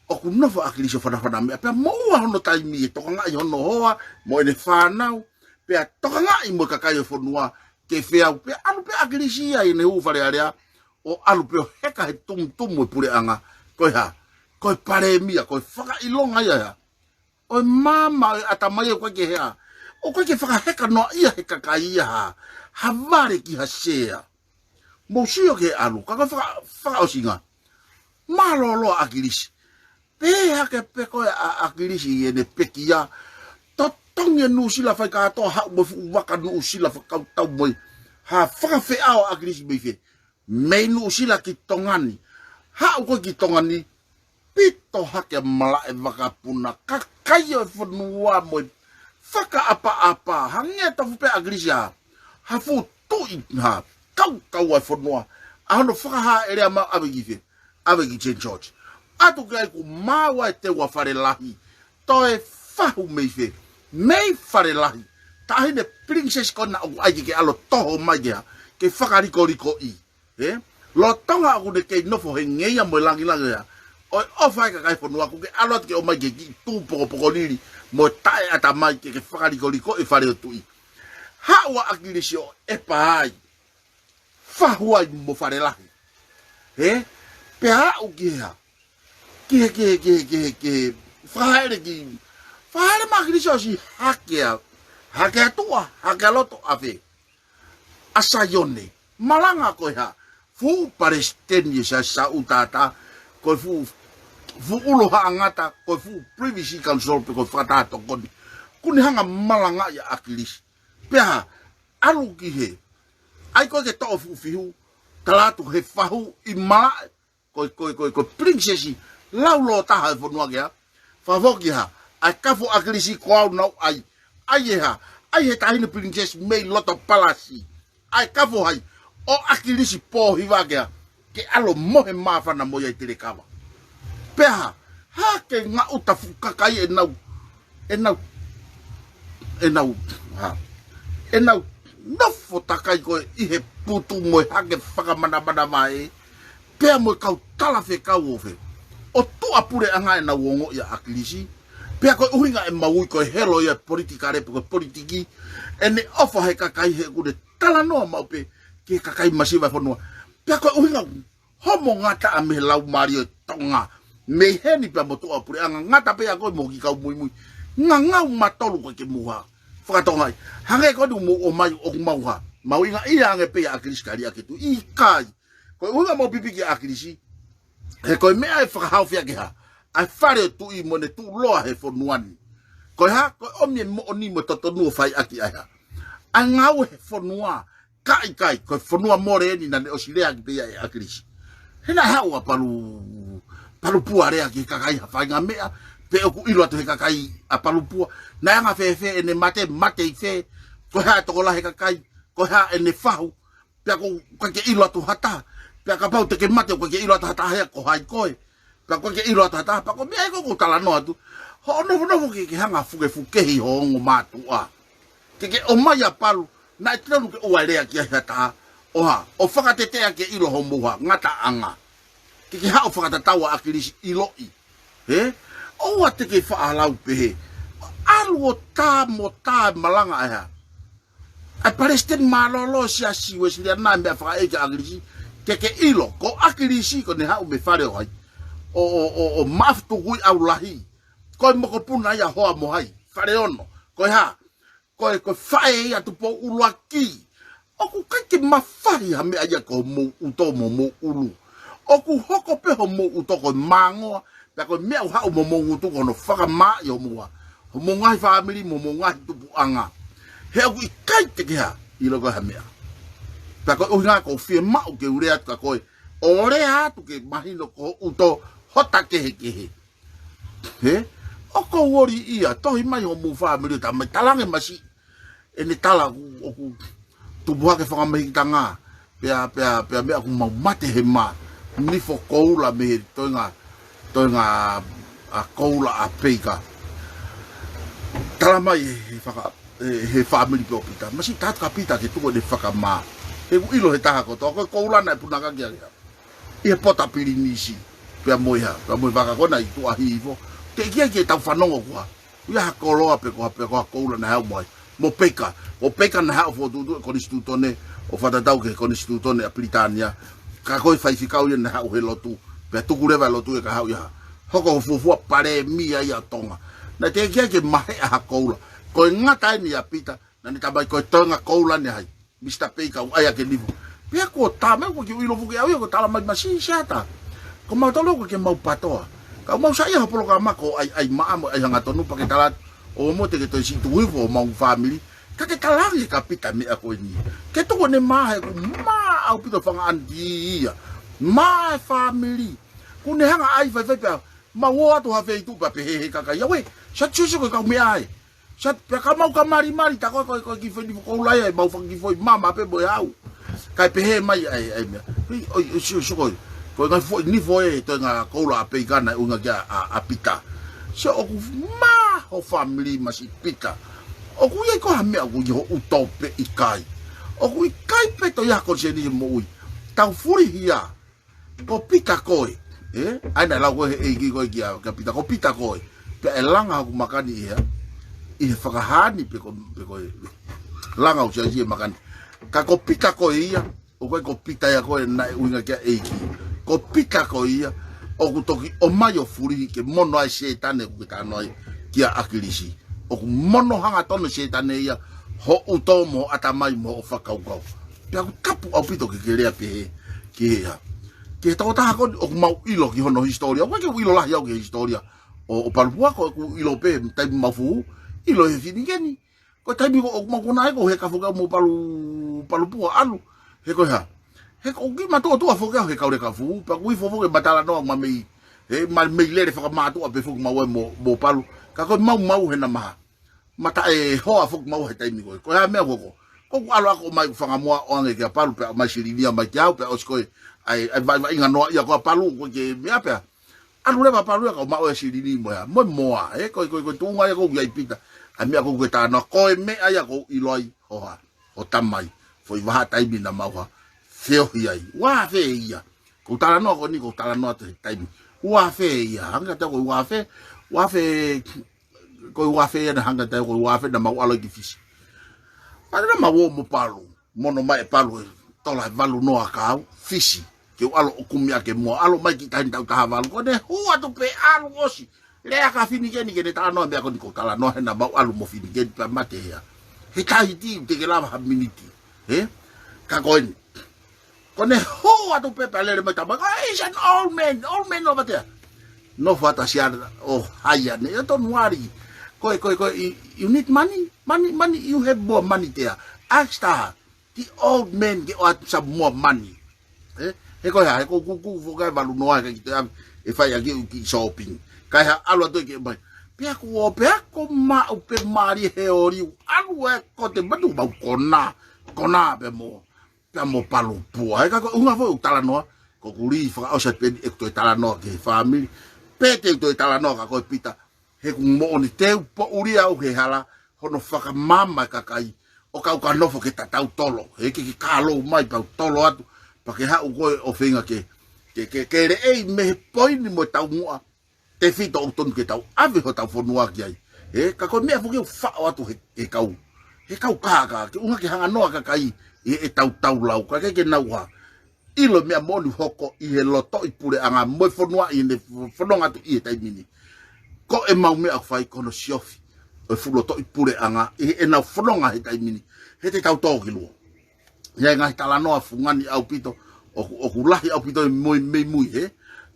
ʻoku nofo ʻa ʻAkilisi ʻo fanafana meʻa. Pea moʻua hono taimi ʻe tokangaʻi hono hoa, mo ʻene fānau. Pea tokangaʻi mo e kakai ʻo e fonua, ke feau. Pea ʻalu pē ʻa ʻAkilisi ia ʻi heʻene hū Fale Alea, ʻo ʻalu pē ʻo heka he tumutumu e puleʻanga. Ko e hā? Ko e palēmia, ko e fakaʻilonga ia ʻo e hā? ʻO e maama ʻo e ʻatamai ʻoku ʻikai ke hea. ʻOku ʻikai ke fakaheka noa ia he kakai ia ha, ha vale ki ha sea. Mou sio ki he ʻalu, ka ko e faka-, fakaʻosinga. Mālōlō ʻa ʻAkilisi. Pehē hake pē ko ē ʻa, ʻa ʻAkilisi ʻi heʻene pekia. Totongi e Nuʻusila fai kātoa, haʻu mo e fuʻu vaka Nuʻusila fakakautau mo e hā, fakafeʻao ʻa ʻAkilisi mei fē? Mei Nuʻusila ki Tonga ni. Haʻu ko ē ki Tonga ni, pito hake malaʻe vakapuna, kakai ʻo e fonua mo e fakaʻapaʻapa, hangē tofu pē ʻa ʻAkilisi ha, ha fuʻu tuʻi ha, kaukaua ʻo e fonua, ʻa hono fakahāʻele ʻa maʻu ʻave ki fē, ʻave ki Saint George. ʻAtu ki ai kuo maʻu ai e teua Fale Lahi, toe fahu mei fē, mei Fale Lahi, taʻahine princess ko ena ʻoku ʻai ke ke ʻalu ʻo toho mai ke hā, ke fakalikolikoʻi. Ē? Lolotonga ʻoku ne kei nofo he ngeia mo e langilangi ia. ʻO e ʻofa e kakai fonua ʻoku ke ʻalu atu ke ʻomai ke kiʻi tū pokopokolili mo taʻeʻatamai ke ke fakalikolikoʻi e fale ʻo e tuʻi. Haʻu ʻa ʻAkilisi ʻo ʻepa ai. Fahu ai mo Fale Lahi. Ē? Pea aʻu ki he hā? Ki he, ki he, ki he, ki he, ki he, fakahaʻele ki, fakahaʻele mai ʻa ʻAkilisi ʻo ʻosi hake ʻa, hake ʻa tuʻa, hake ʻa loto ʻa fē? ʻA Saione. Malanga ko e hā? Fuʻu palesiteni ʻe sa, sa uta ata, ko e fuʻu, fuʻu ʻulu haʻangata, ko e fuʻu privy council pe ko e fakataha tokoni. Kuo ne hanga malangaʻi ʻa ʻAkilisi. Pea hā, ʻalu ki hē. ʻAi ko ē ke toʻo fuʻu fihu, tala atu he fahu ʻi malaʻe, ko e, ko e, ko e, ko e princess, laulōtaha e fonua ke hā. Fakafoki hā, ʻa e kafo ʻa ʻAkilisi ko au naʻa ku ʻai. ʻAi ʻe hā, ʻai he taʻahine princess mei loto palasi. ʻA e kafo hai, ʻo ʻAkilisi Pōhiva ke hā, ke ʻalu ʻo mohe māfana mo ia ʻi Telekava. Pea hā, hā ke ngaʻuta fuʻu kakai ʻenau, ʻenau, ʻenau, hā, ʻenau nofo takai ko ē ʻi he putu mo e hake fakamanamanava ē, pea mo e kau talafekau ʻo fē, ʻo tuʻapuleʻanga ʻenau ongoʻi ʻa ʻAkilisi, pea ko e ʻuhinga ʻemau ui ko e helo ia e politikale pe ko e politiki, ʻene ʻofa he kakai he ʻoku ne talanoa maʻu pē ki he kakai masiva e fonua. Pea ko e ʻuhinga homo ngata ʻa mei he laumālie ʻo Tonga. Mei heni pea mo tuʻapuleʻanga ngata pē ʻa koe mo e kiʻi kau muimui. Ngangau matolu ko ē ke mou hā. Fakatonga ai. Hangē ko eni mou ō mai ʻoku mau hā. Mau inga ia ange pē ʻa ʻAkilisi ka liʻaki atu. ʻIkai. Ko e ʻuhinga mau pipiki ʻa ʻAkilisi. He ko e meʻa ʻe fakahaofi ʻaki hā. ʻA e fale ʻo e tuʻi mo ʻene tuʻuloa he fonua ni. Ko e hā, ko e ʻomi e moʻoni mo e totonu ʻo fai ʻaki ʻa e hā. ʻA e ngāue he fonua. Ka ʻikai, ko e fonua mole eni naʻa ne ʻosi leaʻaki pē ia ʻe ʻAkilisi. He naʻe haʻu ʻa Palu, Palupua lea ki he kakai ha faʻahinga meʻa, pe ʻoku ʻilo atu he kakai ʻa Palupua. Naʻe anga fēfē ʻene mate, mate ʻi fē, ko e hā e tokolahi e kakai, ko e hā ʻene fahu, pea ʻoku ʻikai ke ʻilo atu ha taha, pea kapau te ke mate ʻoku ʻikai ke ʻilo atu ha taha ia ko hai koe. Pea ʻoku ʻikai ke ʻilo atu ha taha, pea ko e meʻa ia ʻoku ou talanoa atu. Hoʻo nofonofo ke, ke hanga fukefukehi ho ongo mātuʻa. Ke ke ʻomai ʻa Palu, naʻe tonu ke ʻoua ʻe lea ki ai ha taha, ʻo hā, ʻo fakatetea ke ʻilo homou hā, ngataʻanga. Ke ke haʻu fakatatau ʻa ʻAkilisi ʻiloʻi. Hē? ʻOua te ke faʻa lau pehē. ʻAlu ʻo tā mo tā e malanga ʻa e hā. ʻA e palesiteni mālōlō Siasi Uēsiliana e meʻa fakaʻeiki ʻa ʻAkilisi, ke ke ʻilo, ko ʻAkilisi ko ʻene haʻu mei Fale ʻo hai. ʻO, ʻo, ʻo, ʻo Maʻafutukuʻi ʻAulahi. Ko e mokopuna ia hoa mo hai, Fale Ono. Ko e hā, ko e, ko e faʻē ia Tupou ʻUluaki. ʻOku ʻikai ke mafahi ha meʻa ia ko homou ʻuto mo homou ʻulu. ʻOku hoko pē homou ʻuto ko e māngoa, pea ko e meʻa ʻoku haʻu mei homou ngutu ko hono fakamaaʻi homou hā, homou ngaahi fāmili mo homou ngaahi tupuʻanga. He ʻoku ʻikai te ke hā, ʻilo ko e hā e meʻa. Pea ko e ʻuhinga ʻoku ou fiemaʻu ke u lea atu kia koe, ʻo lea atu ke mahino ko ho ʻuto, hota kehekehe. Hē? ʻOku ou ʻoli ia, tohi mai homou fāmili ʻo tā mai talange masiʻi. ʻEne tala ʻoku, ʻoku tupu hake fakamahikitanga. Pea, pea, pea meʻa ʻoku mau mate he mā. Nifo koula mei he toenga, toenga ʻa Koula ʻa Peika. Tala mai he faka-, he fāmili pē ʻo Pita. Masiʻi taha atu ka Pita ke tuku ʻene fakamā. He ʻoku ʻilo he taha kotoa ko e Koula naʻe punakaki ʻaki ʻi he pota Pilinisi. Pea mo e hā, pea mo e vaka ko ena ʻi tuʻa hifo. Teʻeki ai ke tau fanongo kuo ʻi ai ha koloa pe ko ha, pe ko ha Koula naʻe haʻu mo ai. Mo Peika, ʻo Peika naʻe haʻu fokotuʻutuʻu e konisitūtone, ʻo fakatatau ki he konisitūtone ʻa Pilitānia. Ka ko e faifekau ia naʻe haʻu he lotu, pea tuku leva e lotu ia kae haʻu ia. Hoko ko e fuofua palēmia ia ʻo Tonga. Naʻe teʻeki ai ke maheʻa ha Koula. Ko e ngata eni ʻa Pita, naʻa ne tala mai ko e toenga Koula eni ʻa hai. Misa Peika ʻoku ʻai ʻa e nifo. Pea kuo tā mai ʻoku ʻikai ke u ʻilo foki au ia ko e tala mai masiʻi siata. Ko mautolu ʻoku ʻikai ke mau patoa. Ka ʻoku mau saiʻia ho polokalama ko e ʻai, ʻai maʻa mo e ʻai hangatonu pea ke tala atu ʻo mo te ke toe siʻi tuku hifo homau fāmili. Ka ke talaange kia Pita e meʻa ko eni. Ke tuku ʻene mā he ʻoku mā ʻaupito fanga ʻaniti ia. Mā e fāmili. Kuo ne hanga ʻai faifai pea mau ō atu ha feituʻu pea pehē he kakai ia. Uē, sa tio sio ko e kau meʻa ē. Sa pea ka mau ka malimali, tā ko e, ko e, ko e kiʻi foʻi nifo Koula ia, ʻemau fanga kiʻi foʻi mama pē mo e au. Kae pehē mai ʻa e, ʻa e meʻa. Hei, ʻoi, ʻoi, sio, sio ko e. Ko e ngaahi foʻi nifo ē, toenga Koula ʻa Peika naʻe ʻuhinga ki ai ʻa, ʻa Pita. Sio ʻoku mā ho fāmili masiʻi Pita. ʻOku ʻi ai ko ha meʻa ʻoku ʻi hoʻo ʻuto pe ʻikai. ʻOku ʻikai pē toe ʻi ai ha konisēnisi moʻui. Tau fulihi ia. Ko Pita koe, ē? ʻA ia naʻe lau ko ē he ʻEiki ko ē kia, kia Pita, ko Pita koe. Pea ʻe langa hoku makani ia, ʻi he fakahā ni pe ko, pe ko e langa ʻo Siaosi e makani. Ka ko Pita koe ia, ʻoku ʻikai ko Pita ia ko ē naʻe ʻuhinga kia ʻEiki. Ko Pita koe ia, ʻoku toki ʻomai ʻo fulihi ke mono ai Sētane ʻoku ke talanoa ai kia ʻAkilisi. ʻOku mono hangatonu Sētane ia, ho ʻuto mo ho ʻatamai mo ho fakakaukau. Pea ʻoku tapu ʻaupito ke ke lea pehē ki he hā. Ki he tokotaha ko eni ʻoku mau ʻilo ki hono hisitōlia. ʻOku ʻikai ke u ʻilo lahi au ki he hisitōlia ʻo, ʻo Palupua, ko ʻeku ʻilo pē taimi mau fuʻu, ʻilo he finikeni. Ko e taimi ko ē ʻoku mau konā ai ko e heka foki au mo Palu, Palupua ʻalu. He ko e hā. He ko e kiʻi mātuʻa tuʻa foki au he kau leka fuʻu. Pea ʻoku ʻi ai foki e matalanoa ma mei, he ma mei lele fakamātuʻa pē foki mau ai mo, mo Palu. Ka ko e mau mau he namaha. Mata e hoa foki mau he taimi ko ē. Ko e hā meʻa ko ē ko. Ko ʻeku ʻalu ako mai ʻeku fanga moa ʻo ʻoange kia Palu pea ʻomai silini ia mai kia au pea ʻosi ko ē. ʻAi, ʻai vaʻi, vaʻinga noa ia ko ē ʻa Palu ko e ke meʻa pea. ʻAlu leva Palu ia ka ʻomai ʻo e silini mo ia. Mo e moa, ē, ko e, ko e, ko e tuʻunga ia ʻoku ʻi ai Pita. ʻA e meʻa ʻoku ke talanoa. Ko e meʻa ia ʻoku ou ʻilo ai, ho hā, ho tamai. Foʻi vahaʻa taimi naʻa mau hā. Feohi ai. Ua fē ia. ʻOku ou talanoa ko eni, ʻoku ou talanoa atu he taimi. Ua fē ia. Hanga ʻo tau ko e ua fē, ua fē, ko e ua fē ia naʻe hanga ʻo tau ko e ua fē naʻa mau ʻalu ai ki Fisi. Pea naʻa mau ō mo Palu. Mono mai ʻe Palu e tola ʻe valu noa ka au, Fisi. Ke u ʻalu ʻo kumi ʻaki e moa, ʻalu mai ki tahi ni tau taha valu. Ko ʻene hū atu pē ʻalu ʻosi. Lea kia Finikeni ke ne talanoa e meʻa ko eni ʻoku ou talanoa he naʻa mau ʻalu mo Finikeni pea mate ia. He tahiti ʻoku teʻeki lava ha miniti. He? Ka ko eni. Ko ʻene hū atu pē pea lele mai tama. Ko e, he's an old man, old man over there. Nofo atu ʻa Siana ʻo hai ange, ʻio tonu ʻalu. Ko e, ko e, ko e, you, you need money? Money, money, you have more money there. Ask her. The old man ke ʻoatu some more money. Ē? He ko e hā, he ko e kuku foki e valu noa he ʻikai ke toe ʻave ʻe fai ʻaki ʻeku kiʻi shopping. Kae hā ʻalu atu ē ke mai. Pea kuo pea ko maʻu pē mali he ʻoli ʻalu ē ko te manu mau konā, konā pē mo, pea mo Palupua. He ka ko e ʻuhinga foki ʻeku talanoa, ko ʻeku lī fakaʻosi atu pē eni ʻeku toe talanoa ki he fāmili. Pe te u toe talanoa kia koe Pita. He ʻoku moʻoni te u poʻuli au he hala, hono fakamāmā e kakai, ʻo kau ka nofo ke tatau tolo, he ke ke kālou mai pea u tolo atu, pea ke haʻu koe ʻo feinga ke, ke, ke, ke leʻei mei he poini mo e taumuʻa, tefito ʻoku tonu ke tau ʻave hotau fonua ki ai. He, ka ko e meʻa foki ʻoku faʻo atu he, he kau, he kau kākā, ke ʻuhinga ke hanga noa e kakai, ʻi heʻetau taulau, ka ke ke nau hā. ʻIlo e meʻa moʻoni ʻoku hoko ʻi he lotoʻi puleʻanga mo e fonua ʻi heʻene fononga atu ʻi he taimi ni. Ko ʻemau meʻa ʻoku fai ko hono siofi ʻo e fuʻu lotoʻi puleʻanga ʻi heʻenau fononga he taimi ni. He te tau tō ki luo. ʻI ai e ngaahi talanoa fungani ʻaupito, ʻoku, ʻoku lahi ʻaupito e mui, mei mui he.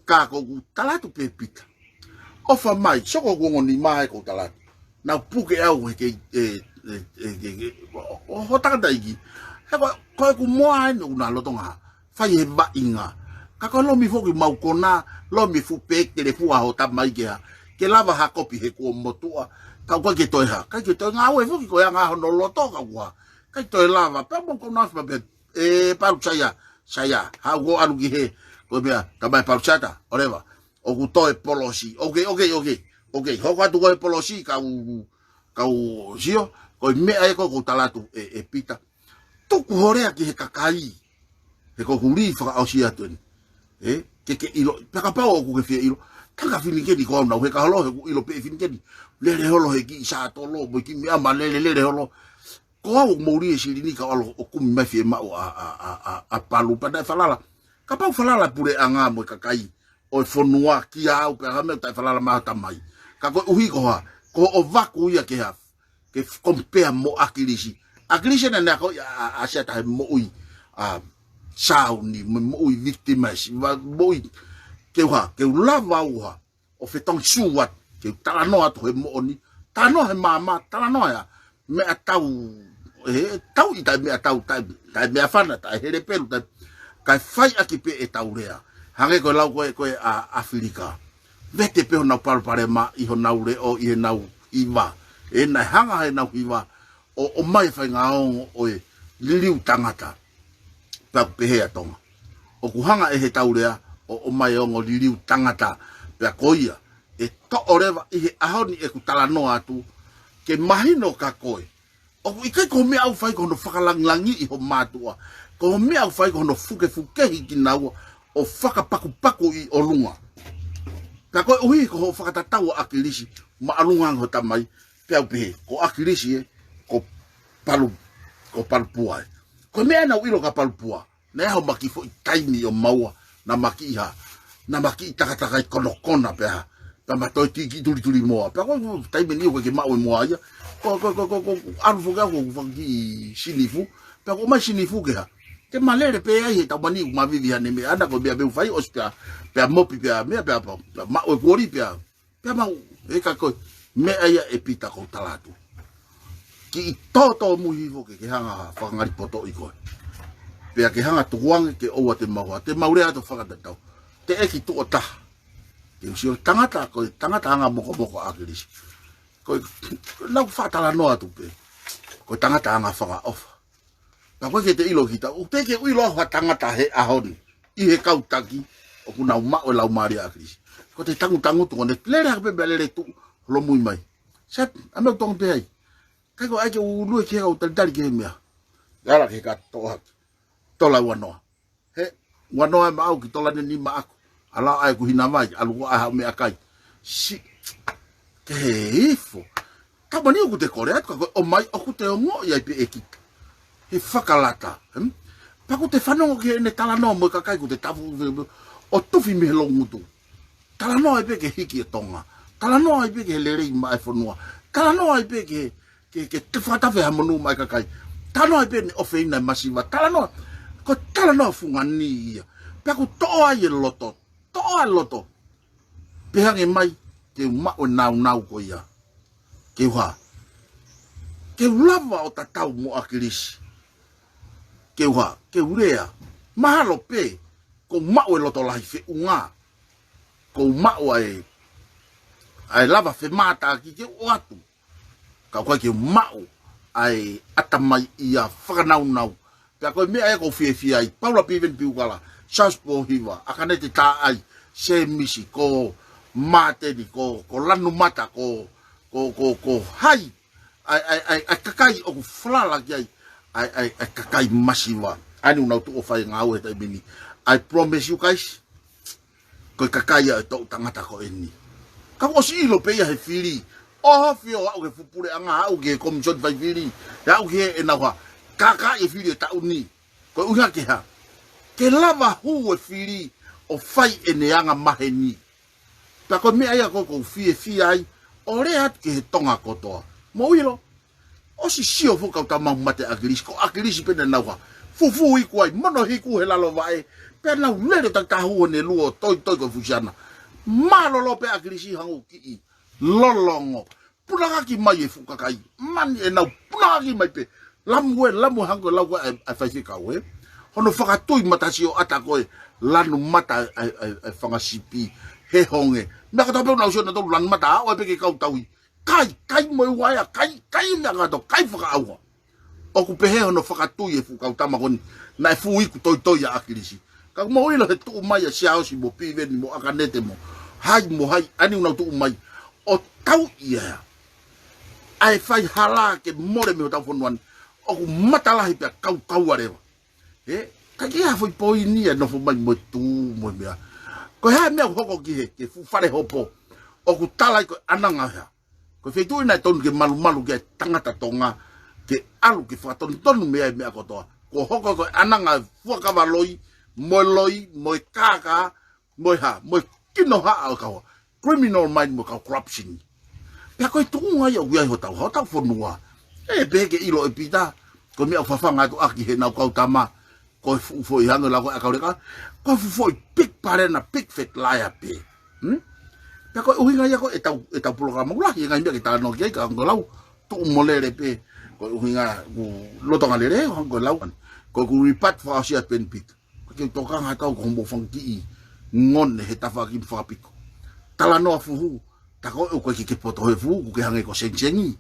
Ka ko ʻeku tala atu pē Pita. ʻOfa mai, soko kuo ngoni mai ko e tala atu. Nau puke au he kei, e, e, e, ke, ke, ʻo, ʻo, ho tangataʻeiki. He ko, ko ʻeku moa eni ʻoku na lolotonga fai he vaʻinga. Ka ko e lomi foki mau konā, lomi fuʻu pē telefua ho tamai ke hā. Ke lava ha kopi he kuo motuʻa. Ka ʻoku ʻikai ke toe hā. ʻIkai ke toe ngāue foki ko e anga hono loto ka ʻoku hā. ʻIkai toe lava. Pea mau konā fai pē, e, Palu Saia, Saia. Haʻu ʻo ʻalu ki he, ko e meʻa, tamai Palu Sata, ʻoleva. ʻOku toe polosi. Ok, ok, ok. Ok, hoko atu ko e polosi, kau, kau sio, ko e meʻa ē ko ē ʻoku ou tala atu ʻe, ʻe Pita. Tuku ho lea ki he kakai. He ko ʻeku lī fakaʻosi atu eni. Ē, ke ke ʻilo, pea kapau ʻoku ke fie ʻilo. Tanga finikeni ko au nau he kaholo, he ʻoku ʻilo pē finikeni. Lele holo he kiʻi sātolo, mo e kiʻi meʻa ma lele, lele holo. Ko au ʻoku mou lī e silini ka ʻalu ʻo kumi mai fiemaʻu ʻa, ʻa, ʻa, ʻa, ʻa Palu pea naʻe falala. Kapau falala puleʻanga mo e kakai ʻo e fonua kia au pea ka meʻa taʻe falala mai ha tamai. Ka koeʻuhi ko ha, ko hoʻo vaku ia ke ha, ke f-, compare mo ʻAkilisi. ʻAkilisi naʻe, naʻe akoʻi ʻa, ʻa, ʻa Siata he moʻui, ʻa, sauni, mo, moʻui victimize, va, moʻui ke u ha, ke u lava au ha, ʻo fetongi sū atu, ke u talanoa atu he moʻoni, talanoa he maama, talanoa ia, meʻatau, ē, tau ʻi taʻe meʻatau, taʻe, taʻe meʻafana, taʻe helepelu, taʻe, kae fai ʻaki pē ʻetau lea. Hangē ko e lau ko ē, ko ē ʻa ʻAfilika. Vete pē honau palopalema ʻi honau leʻo, ʻi heʻenau hiva. Ē, naʻe hanga heʻenau hiva ʻo, ʻomai e faʻahinga ongo ʻo e liliu tangata. Pea ʻoku pehē ʻa Tonga. ʻOku hanga ʻe heʻetau lea ʻo, ʻomai e ongo liliu tangata. Pea ko ia, ʻe toʻo leva ʻi he ʻaho ni ʻeku talanoa atu, ke mahino kia koe. ʻOku ʻikai ko e meʻa ʻoku fai ko hono fakalangilangiʻi ho mātuʻa. Ko e meʻa ʻoku fai ko hono fukefukehi kinaua ʻo fakapakupakuʻi ʻolunga. Ka koeʻuhi ko hoʻo fakatatau ʻa ʻAkilisi, māʻolunga ange ho tamai, pea u pehē, ko ʻAkilisi ē, ko Palu, ko Palupua ē. Ko e meʻa naʻa ku ʻilo kia Palupua. Naʻe ʻi ai homa kiʻi foʻi taimi ʻo maua, naʻa ma kiʻi ha, naʻa ma kiʻi takatakai konokona pea ha, pea ma toe kiʻi kiʻi tulituli moa. Pea ko e taimi ni ʻoku ʻikai ke maʻu e moa ia. Ko, ko, ko, ko, ko, ʻalu foki au ʻo fakakiʻi sinifu. Pea ko e ʻomai sinifu ke ha. Ke ma lele pē ai he taumani ʻoku ma vivi hane meʻa ʻana ko e meʻa pē ʻoku fai ʻosi pea, pea mopi pea meʻa pea, pea, pea maʻu e kuori pea. Pea mau, ē ka ko e, meʻa ia ʻe Pita ʻoku ou tala atu. Kiʻi tōtōmuʻa hifo ke ke hanga fakangalipotoʻi koe. Pea ke hanga tukuange ke ʻoua te mau ha, te mau lea atu fakatatau. Teʻeki tuʻo taha. Ke u sio tangata, ko e tangata anga mokomoko ʻa ʻAkilisi. Ko e, naʻa ku fakatalanoa atu pē. Ko e tangata anga fakaʻofa. Pea ko e ke te ʻilo kita, ʻoku teʻeki ke u ʻilo au ha tangata he ʻaho ni. ʻI he kau taki, ʻoku nau maʻu e laumālie ʻa ʻAkilisi. Ko e tangutangutu ko ʻene lele hake pē meʻa lele tuʻu, holomui mai. Set, ʻa meʻa ʻoku tonga pē ai. ʻIkai ko e ʻai ke u lue ki he kau talitali ki he meʻa. Ala ke ka toʻo hake. Tola ua noa. He, ua noa ē maʻau ki tola ʻe nima ʻaku. ʻAlu ʻa ʻeku hina vai, ʻalu ko ʻai haʻu meʻakai. Si, ke he ifo. Taumani ʻoku te kole atu ka ko e ʻomai ʻoku te ongoʻi ai pē ʻe kita. He fakalata, em? Pea ʻoku te fanongo ki heʻene talanoa mo e kakai ʻoku te tafu, ʻo tufi mei he loungutu. Talanoa ai pē ki he hiki ʻe Tonga. Talanoa ai pē ki he lelei maʻa e fonua. Talanoa ai pē ki he, ke, ke te fakatafe ha monū maʻa e kakai. Talanoa ai pē ʻene ʻofeina e masiva. Talanoa, ko e talanoa fungani ia. Pea ʻoku toʻo ai e loto. Toʻo ai e loto. Pehē ange mai, ke u maʻu e naunau ko ia. Ke u ha. Ke u lava ʻo tatau mo ʻAkilisi. Ke u ha, ke u lea. Mahalo pē, ʻoku ou maʻu e loto lahi feʻunga. ʻOku ou maʻu ʻa e, ʻa e lava femātaaki ke u ʻoatu. Ka ʻoku ʻikai ke u maʻu ʻa e ʻatamai ia fakanaunau. Pea ko e meʻa ia ʻoku ou fiefia ai, Paula Piveni Piukala, Charles Pōhiva, ʻAkanete Taʻai, Sēmisi, ko Māteni, ko, ko Lanumata, ko, ko, ko, ko hai, ʻa e, ʻa e, ʻa e, ʻa e kakai ʻoku falala ki ai, ʻa e, ʻa e, ʻa e kakai masiva. ʻA eni ʻoku nau tuʻu ʻo fai ngāue he taimi ni. I promise you guys, ko e kakai ia ʻe toʻu tangata ko eni. Ka ʻosi ʻilo pē ia he fili. ʻOho fio aʻu ki he fuʻu puleʻanga, aʻu ki he komisioni fai fili. Aʻu ki he ʻenau ha. Kākaaʻi e fili e taʻu ni. Ko e ʻuhinga ke ha. Ke lava hū e fili ʻo fai ʻene anga maheni. Pea ko e meʻa ia ʻoku ou fiefia ai, ʻo lea atu ki he Tonga kotoa. Mou ʻilo, ʻosi sio foki kau tama mate ʻa ʻAkilisi, ko ʻAkilisi pē naʻa nau ha. Fufū iku ai, mono hiku he lalo vaʻe, pea nau lele takitaha ʻo ne luo, toitoi ko e fusiana. Mālōlō pē ʻAkilisi hangē ko e kiʻi lolongo. Punakaki mai e fuʻu kakai. Mani ʻenau punakaki mai pē. Lamu ē, lamu hangē ko e lau ko ē ʻa e, ʻa e faifekau ē. Hono fakatui mata sio ʻata ko e Lanumata ʻa e, ʻa e, ʻa e, ʻa e fanga sipi. He honge. Meʻa ka tau pē ʻoku nau sio nautolu Lanumata, aʻu ai pē ki he kau tauhi. Kai, kai mo e uaea, kai, kai meʻa kātoa, kai fakaʻauha. ʻOku pehē hono fakatui e fuʻu kau tama ko eni, naʻe fuʻu iku toitoi ʻa ʻAkilisi. Ka mou ʻilo he tuʻu mai ʻa Siaosi mo Piveni mo ʻAkanete mo hai mo hai, ʻa eni ʻoku nau tuʻu mai ʻo tauʻi ia. ʻA e fai hala ke mole mei hotau fonua ni, ʻoku matalahi pea kaukaua leva. Ē, ka ʻikai ha foʻi poini ia ʻe nofo mai mo e tū mo e meʻa. Ko e hā e meʻa ʻoku hoko ki he, ki he fuʻu fale hopo, ʻoku tala ai ko e ʻananga ʻo e hā? Ko e feituʻu ia naʻe tonu ke malumalu ki ai e tangata Tonga, ke ʻalu ke fakatonutonu mei ai e meʻa kotoa. Kuo hoko ko e ʻananga ʻo e fuakava loi, mo e loi, mo e kākā, mo e hā, mo e kinohaʻa ʻo e kau criminal mind mo e kau corruption. Pea ko e tuʻunga ia ʻoku ʻi ai hotau, hotau fonua. ʻE pehē ke ʻilo ʻe Pita, ko e meʻa ʻoku fafanga atu ʻaki heʻenau kau tama, ko e fuʻu foʻi hangē lau ko e ʻakau leka, ko e fuʻu foʻi big palena, big fat liar pē. Hmm? Pea ko e ʻuhinga ia ko ē ʻetau, ʻetau polokalama ʻoku lahi e ngaahi meʻa ke talanoa ki ai ka ko e lau, tuʻu mo lele pē, ko e ʻuhinga ʻoku lolotonga lele, ʻo hangē ko e lau, ko ʻeku rebut fakaʻosi atu pē ni Pita. Ko e tokanga atu au ko hoʻomou fanga kiʻi ngone he tafaʻaki fakapiko. Talanoa fuhu, tā ko ē ʻoku ʻikai ke ke poto he fuhu, ʻoku ke hangē ko Sengisengi.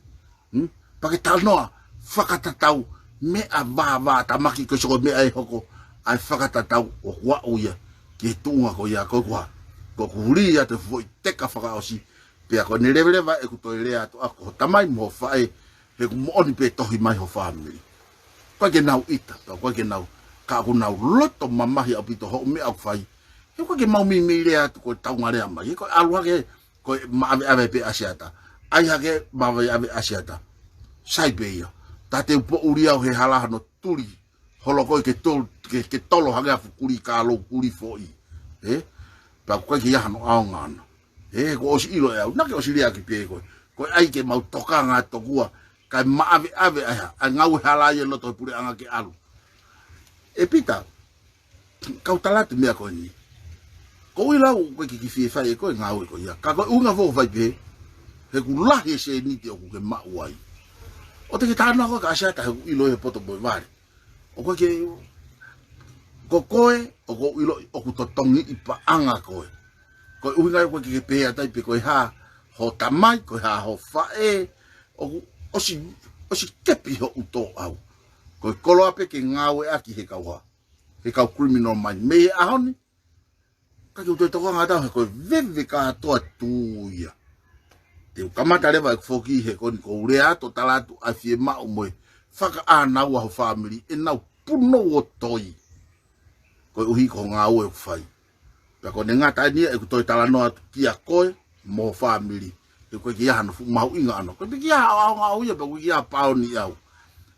Hmm? Pea ke talanoa fakatatau, meʻa vāvātamaki ko e soko meʻa ʻe hoko, ʻa e fakatatau ʻoku aʻu ia ki he tuʻunga ko ia ko e kuha. Ko ʻeku huli atu e foʻi teka fakaʻosi, pea ko ʻene leveleva ʻeku toe lea atu ʻaku ho tamai mo ho faʻē, he ʻoku moʻoni pē tohi mai ho fāmili. ʻOku ʻikai ke nau ʻita, pea ʻoku ʻikai ke nau, ka ʻoku nau loto mamahi ʻaupito hoʻo meʻa ʻoku fai. He ʻoku ʻikai ke mau meimei lea atu ko e taunga lea mai. He ko e ʻalu hake, ko e maʻaveʻave pē ʻAsiata. ʻAi hake, maʻaveʻave ʻAsiata. Sai pē ia. Tā te u poʻuli au he hala hono tuli holo ko ē ke tol-, ke, ke tolo hake ʻa e fuʻu kulī kālou kulī foʻi. Ē? Pea ʻoku ʻikai ke ʻi ai hano ʻaonga ʻana. Ē, kuo ʻosi ʻilo ʻe au. Naʻa ke ʻosi lea ki pē koe. Ko e ʻai ke mau tokanga tokua. Kae maʻaveʻave ʻa e hā, ʻa e ngāue hala ia ʻi loto he puleʻanga ke ʻalu. ʻE Pita, kau tala atu e meʻa ko eni. Ko e ʻilo au ʻoku ʻikai ke ke fie fai ʻe koe e ngāue ko ia. Ka ko e ʻuhinga foʻou fai pē, he ʻoku lahi e sēniti ʻoku ke maʻu ai. ʻOua te ke talanoa koe kia ʻAsiata he ʻoku ʻilo ia he poto mo e vale. ʻOku ʻikai ke, ko koe, ʻoku ou ʻiloʻi ʻoku totongiʻi paʻanga koe. Ko e ʻuhinga ia ʻoku ʻikai ke ke pehē atu ai pe ko e hā ho tamai, ko e hā ho faʻē, ʻoku ʻosi, ʻosi kepi hoʻo tōʻau. Ko e koloa pē ke ngāueʻaki he kau hā, he kau criminal mind. Mei he ʻaho ni, ka ke u toe tokanga atu au he ko e veve kātoa tū ia. Te u kamata leva ʻeku foki he ko eni ʻoku ou lea atu ʻo tala atu ʻa e fiemaʻu mo e fakaʻānaua ho fāmili ʻenau punou ʻo toi. Koeʻuhi ko e ngāue ʻoku fai. Pea ko ʻene ngata eni ia ʻeku toe talanoa atu kia koe mo ho fāmili. He ʻoku ʻikai ke ʻi ai hano fuʻu mahuʻinga ʻana. Ko e piki ia ʻaonga au ia pea ʻoku ʻikai ke ʻi ai ha paoni au.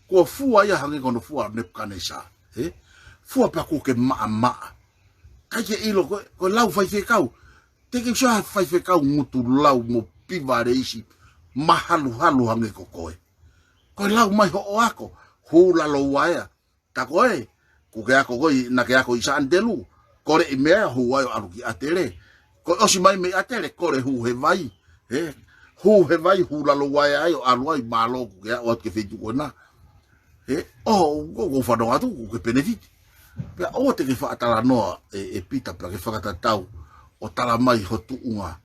Kuo fua ia hangē ko hono fua ʻo Nepukanesa. Ē? Fua pea kuo ke maʻamaʻa. ʻIkai ke ʻilo ko e, ko e lau faifekau. Te ke ʻosi ʻi ai ha faifekau ngutu lau mo piva leisi mahaluhalu hangē ko koe. Ko e lau mai hoʻo ako, hū lalo uaea. Tā ko ē, ʻoku ke ako koe, naʻa ke ako ʻi Sānitelū. Kole ʻi meʻa, hū ai ʻo ʻalu ki ʻAtele. Ko e ʻosi mai mei ʻAtele, kole hū he vai. Ē? Hū he vai, hū lalo uaea ai ʻo ʻalu ai mālō ʻoku ke aʻu atu ki he feituʻu ko ena. Ē, ʻo, ʻoku ou fanongo atu, ʻoku ke penefiti. Pea ʻoua te ke faʻa talanoa ʻe, ʻe Pita pea ke fakatatau ʻo tala mai ho tuʻunga